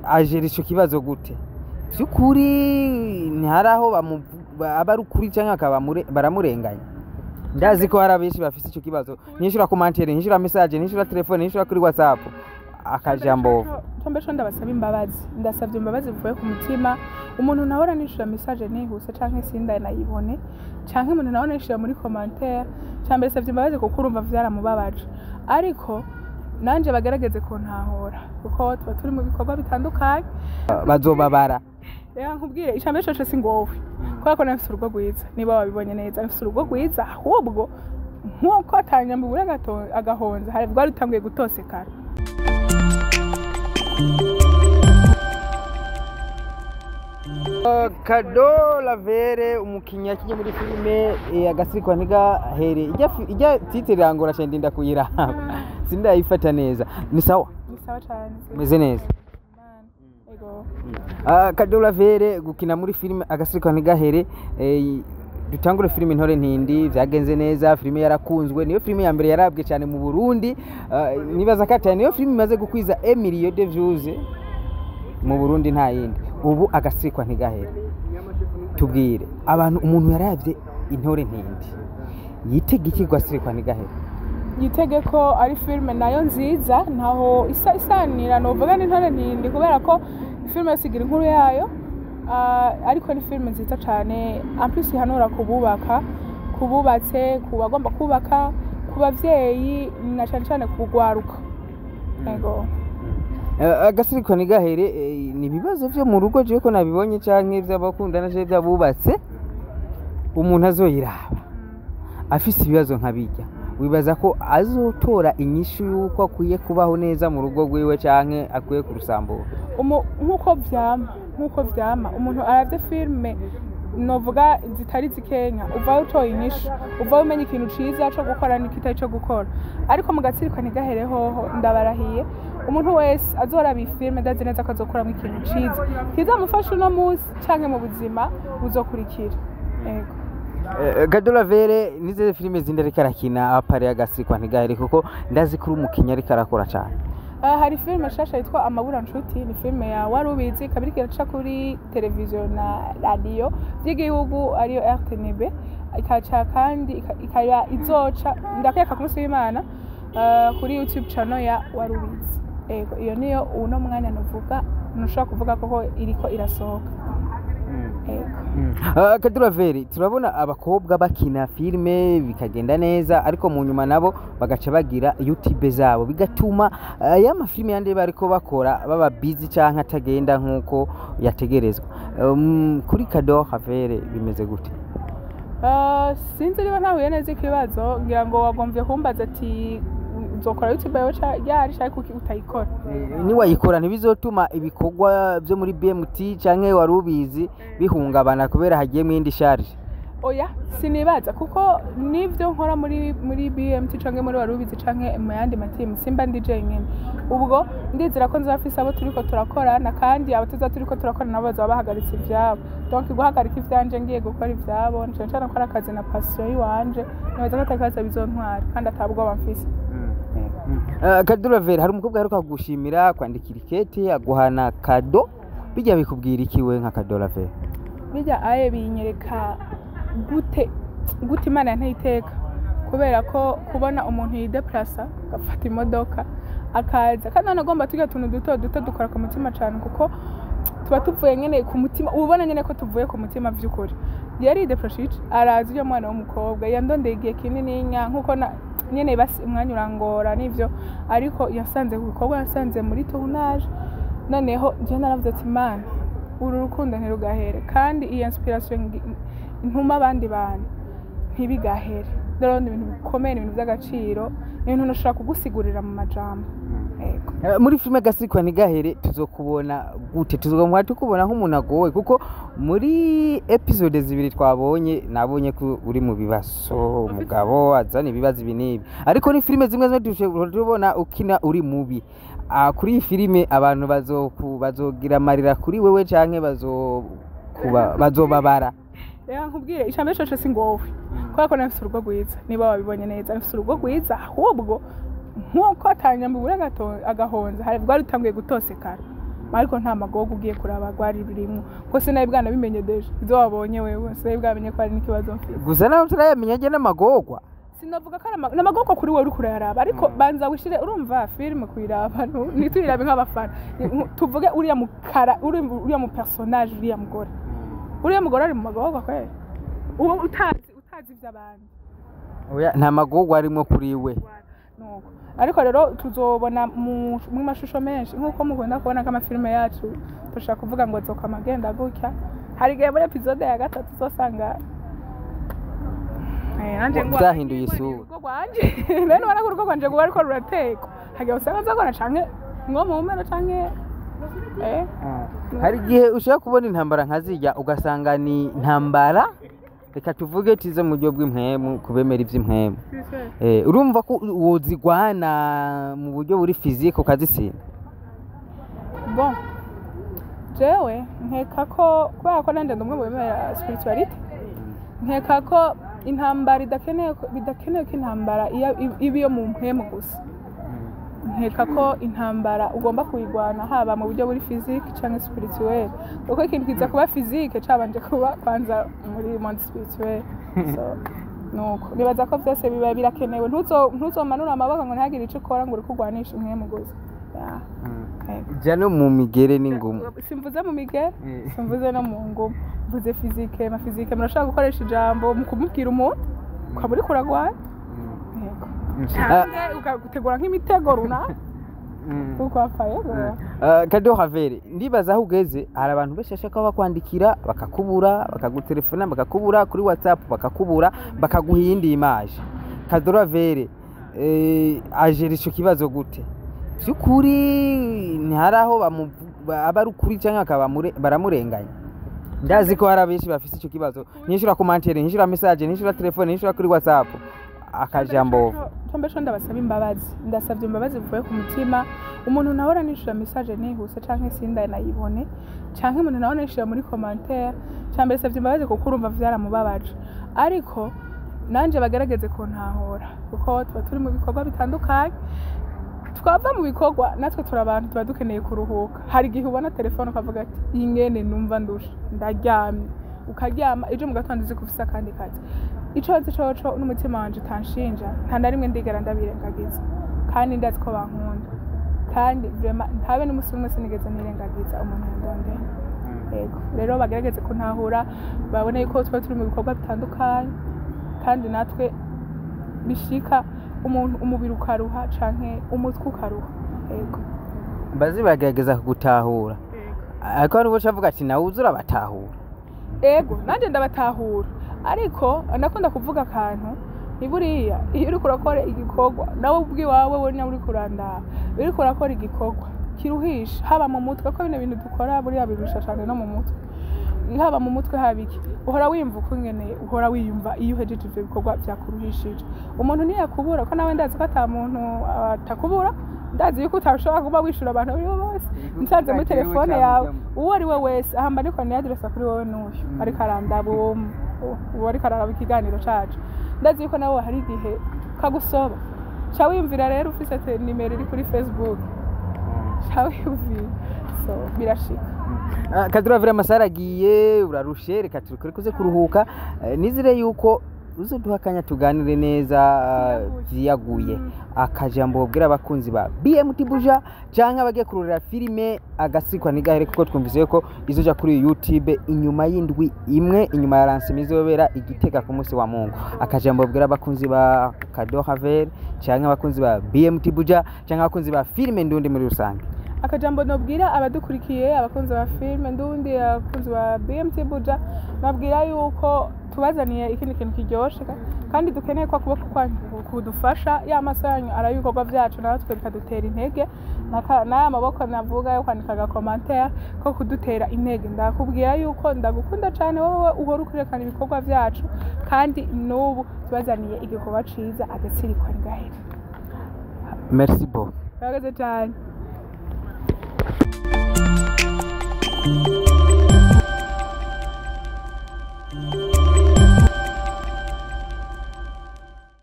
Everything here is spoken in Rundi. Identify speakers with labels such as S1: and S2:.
S1: Agera ico kibazo gute? Vy'ukuri ntihari aho aba ari ukuri canke bakaba baramurenganya. Ndazi ko hari abenshi bafise ico kibazo, ntishura commentaire, ntishura message, ntishura telefone, ntishura kuri WhatsApp, akajambo.
S2: Combe co ndabasaba imbabazi, ndasabye imbabazi bivuye ku mutima. Umuntu nahora nishura message nihuse canke sindanayibone, canke umuntu nahora nishura muri commentaire, cambere savye imbabazi kuko urumva vyaramubabaje, ariko nanje bagerageze kuntahura kuko tuba turi mu bikorwa bitandukanye.
S1: Bazobabara.
S2: Reka nkubwire, icambere coco si ngowe, kubera ko nafise urugo rwiza. Niba wabibonye neza, nafise urugo rwiza, ahubwo nkuko atanyamba ubura agahonza hari rwari rutanguye gutosekara.
S1: Kado Lavere, umukinyi yakinye muri filime Agasirikwa Ntigahere, ijya titre irangora cyane, ndinda kuyiraba sindayifata neza. Ni sawa?
S2: Ni sawa cyane.
S1: Umeze neza?
S2: Ego.
S1: Kado Lavere, gukina muri filime Agasirikwa Ntigahere, dutangure filime Intore Ntindi, vyagenze neza, filime yarakunzwe, niyo filime ya mbere yarabwe cyane mu Burundi. Nibaza ko atari niyo filime imaze gukwiza 1 million de views mu Burundi, nta yindi. Ubu Agasirikwa Ntigahere, tubwire abantu, umuntu yaravye Intore Ntindi yitega iki Gasirikwa Ntigahere?
S2: Yitege ko ari filime nayo nziza, ntaho isa isanira novuga n'Intore Ntindi, kubera ko filime yose igira inkuru yayo. Ariko ni filime nziza cyane, en plus ihanura kububaka, kububatse, ku bagomba kubaka, ku bavyeyi, na cane cane kugwaruka. Ego.
S1: Agasirikwa Ntigahere ni ibibazo vyo mu rugo, jewe ko nabibonye, canke vy'abakundana canke vy'abubatse. Umuntu azoyiraba afise ibibazo nka bijya, wibaza ko azotora inyishu y'uko akwiye kubaho neza mu rugo rwiwe canke akwiye kurusambura?
S2: Nkuko vyama umuntu aravye filime novuga zitari zikenya, uvayo utoye inyishu, uvayo umenya ikintu ciza co gukora n'ikitari co gukora. Ariko mu Gatsirikwa Ntigahere hoho, ndabarahiye, umuntu wese azoraba iyi filime, ndazi neza ko azokuramwo ikintu ciza kizamufasha uno munsi canke mu buzima buzokurikira. Ego.
S1: Kado Lavere, nize filime zindi ariko arakina à part Agasirikwa Ntigahere? Kuko ndazi ko uri umukinyi ariko arakora cane.
S2: Hari filime nshasha yitwa Amabura Nshuti, ni filime ya Warubizi, ikaba iriko iraca kuri televiziyo na radiyo by'igihugu, ariyo RTNB, ikaca kandi ikaba izoca, ndakeka, ku munsi w'Imana kuri YouTube channel ya Warubizi. Ego, iyo niyo uno mwanya nuvuga ntushobora kuvuga koko iriko irasohoka. Ego.
S1: Kado Lavere, turabona abakobwa bakina filime bikagenda neza, ariko mu nyuma nabo bagaca bagira YouTube zabo, bigatuma ya mafilime yandi bariko bakora baba busy canke atagenda nkuko yategerezwa. Kuri Kado Lavere bimeze gute?
S2: Sinzi niba ntahuye neza ikibazo, ngira ngo wagombye kumbaza ati uzokora YouTube yawe ryari canke kuki utayikora?
S1: Niwayikora ntibizotuma ibikorwa vyo muri BMT canke Wari Ubizi bihungabana kubera hagiyemwo iyindi charge?
S2: Oya, sinibaza, kuko nivyo nkora muri BMT canke muri Warubizi canke mu yandi matimu, simba ndi jenyine. Ubwo ndizera ko nzafise abo turiko turakorana, kandi abo tuza turiko turakorana nabo bazaba bahagaritse ivyabo. Donc guhagarika ivyanje ngiye gukora ivyabo, nce nca nakora akazi na passion yiwanje, nibaza ko atakaza bizontwara kandi atabwoba mfise.
S1: Kado Lavere, hari umukobwa aheruka kugushimira, kwandikira ikete, aguhana kado, bijya bikubwira iki we nka Kado Lavere?
S2: Bijya aye binyereka gute gute Imana yanteye iteka, kubera ko kubona umuntu yideplasa, agafata imodoka, akaza, kandi none agomba turya tuntu duto duto dukora ku mutima cyane, kuko tuba tuvuye nyene ku mutima, uba ubona nyene ko tuvuye ku mutima vy'ukuri. Yari yideplashije, araza, ujya mwana w'umukobwa yandondeye igihe kinini nya nkuko na nyene basi umwanya urangora nivyo, ariko yasanze ku bikorwa, yasanze muri tournage. Noneho njye naravuze ati: "Imana, uru rukundo ntirugahere, kandi iyi inspiration ntuma abandi bantu ntibigahere." Rero ni ibintu bikomeye, ni ibintu by'agaciro, ni ibintu ntushobora kugusigurira mu majambo. Yego.
S1: Muri filime Gasikwa Ntigahere tuzokubona gute? Tuzogomba tukubona nk'umuntu agowe? Kuko muri episode zibiri twabonye, nabonye ko uri mu bibazo, umugabo azana ibibazo ibi n'ibi, ariko ni filime zimwe zimwe dushobora tubona ukina uri mubi. Kuri iyi filime abantu bazogira amarira kuri wewe canke bazokuba bazobabara?
S2: Reka nkubwire, icambere coco si ngowe, kubera ko nafise urugo rwiza. Niba wabibonye neza, nafise urugo rwiza, ahubwo nkuko atanyamba ubura agahonza hari rwari rutanguye gutosekara. Ariko nta magogo ugiye kuraba rwari rurimwo, ko sinari bwanabimenye déjà. Ibyo wabonye wewe, sinari bwamenye ko hari n'ikibazo mfise.
S1: Gusa naho turayamenya ajya n'amagorwa.
S2: Sinavuga ko ari n'amagorwa kuri wowe uriko urayaraba, ariko banza wishire, urumva filime kuyiraba, ntituyirabe nk'abafana. Tuvuge uriya mukara, uriya mu personnage, uriya mugore ari mu magorwa kweli, uwo utazi ivy'abandi.
S1: Oya, nta magorwa arimwo kuri we.
S2: Nuko ariko rero tuzobona mu mashusho menshi, nk'uko mukunda kubona ko amafilime yacu dushaka kuvuga ngo zoka amagenda gutya. Hari igihe muri épisode ya gatatu uzosanga nanje ngo
S1: Vyahinduye isura.
S2: Urugo rwanje rero, ubona ko urugo rwanje rwari ko ruratekwa, hagiye usanga nzogona canke nko mu mpera canke
S1: Hari igihe ushobora kubona intambara nka zirya, ugasanga ni intambara, reka tuvuge tize mu buryo bw'impwemu, kubemera ivy'impwemu. Urumva ko wozigwana mu buryo buri physique ukazitsinda?
S2: Bon, jewe nkeka ko, kubera ko nanje ndi umwe mu bemera spiritualité, nkeka ko intambara idakeneye, bidakenewe ko intambara iba iyo mu mpwemu gusa. Nkeka ko intambara ugomba kuyigwana haba mu buryo buri physique canke spirituel, kuko ikintu kiza kuba physique cabanje kuba kwanza muri monde spirituel. So nuko nibaza ko vyose biba birakenewe. Ntuzomanura amaboko ngo ntihagire ico ukora, ngo uriko urwanisha impwemu gusa. Yeah. Yego.
S1: Ja no mu migere n'ingumu.
S2: Simvuze mu migere, simvuze no mu ngumu, mvuze physique. Ma physique murashobora gukoresha ijambo mu kumubwira umuntu ukaba uriko uragwana, yego, canke ukagutegura nk'imitego runaka kuko wapfa, yego.
S1: Kado Havere, ndibaza aho ugeze hari abantu benshi bashaka bakwandikira bakakubura, bakagutelefona bakakubura, kuri WhatsApp bakakubura, bakaguha iyindi image. Kado Havere agera ico kibazo gute? By'ukuri ntihari aho aba ari ukuri cyangwa akaba baramurenganya. Ndazi ko hari abenshi bafise ico kibazo: ntishura commentaire, ntishura message, ntishura telefone, ntishura kuri WhatsApp, akajambo.
S2: Combe co ndabasaba imbabazi, ndasabye imbabazi bivuye ku mutima. Umuntu nahora nishura message nihuse canke sindanayibone, canke umuntu nahora nishura muri commentaire, cambere savye imbabazi kuko urumva vyaramubabaje. Ariko nanje bagerageze kuntahura, kuko tuba turi mu bikorwa bitandukanye, twava mu bikorwa natwe turi abantu, tuba dukeneye kuruhuka. Hari igihe ubona telefone ukavuga ati: "Iyi ngene numva ndusha, ndaryamye." Ukaryama, ejo mu gatondo uzi ko ufise akandi kazi. Ico nzi coco n'umutima wanje utanshinja, nta na rimwe ndigera ndabirengagiza, kandi ndazi ko bankunda, kandi vraiment ntabe n'umusi umwe sinigeze nirengagiza umuntu yandondeye. Yego, rero bagerageze kuntahura, babone yuko tuba turi mu bikorwa bitandukanye, kandi natwe bishika umuntu umubiri ukaruha canke umutwe ukaruha, yego.
S1: Bazi bagerageza kugutahura, ariko hari uwo avuga ati: "Nawe uza urabatahura."
S2: Ego, nanjye ndabatahura, ariko ndakunda kuvuga akantu ni buriya iyo uriko urakora igikorwa, nawe ubwiwawe, we nawe uriko urandaba, iyo uriko urakora igikorwa kiruhisha, haba mu mutwe, ko bino bintu dukora buriya birusha cyane no mu mutwe, haba mu mutwe haba iki, uhora wiyumva uko ngene uhora wiyumva iyo uhejeje ivyo bikorwa vyakuruhishije. Umuntu ntiyakubura, ko nawe ndazi ko ata muntu atakubura. Ndazi yuko utashobora kuba wishura abantu abo bose nsanze muri telefone yawe, uwo ari we wese. Ahamba ariko niyadiresa kuri wowe n'uyu ariko arandaba, uwo ariko araraba ikiganiro cacu, ndazi yuko nawe hari igihe kagusoba, ca wiyumvira rero ufise nimero iri kuri Facebook, ca wiyumvira. So birashika.
S1: Kaduravira, amasaha aragiye, urarushe, reka turikore kuze kuruhuka. Nizire yuko uzoduha akanya tuganire neza vyiyaguye. Akajambo wobwira abakunzi ba BMT Buja canke abagiye kurorera filime Agasikwa Ntigahere, kuko twumvise ko izoja kuri YouTube inyuma y'indwi imwe, inyuma ya lancement izobera igitega ku munsi wa Mungu. Akajambo wobwira abakunzi ba Kado Haver canke abakunzi ba BMT Buja canke abakunzi ba filime ndundi muri rusange?
S2: Akajambo nobwira abadukurikiye, abakunzi ba filime ndundi, abakunzi ba BMT Buja, nabwira yuko tubazaniye ikindi kintu kiryoshe, kandi dukeneye ko akuboko kwanyu kudufasha, ya maso yanyu araba ibikorwa vyacu, natwe bikadutera intege, n'aya maboko navuga yo kwandika agacommentaire ko kudutera intege. Ndakubwira yuko ndagukunda cane wowe uhora ukurikirana ibikorwa vyacu, kandi n'ubu tubazaniye igikorwa ciza, Agatsirikwa Ntigahere.
S1: Merci beaucoup.
S2: Murakoze cane.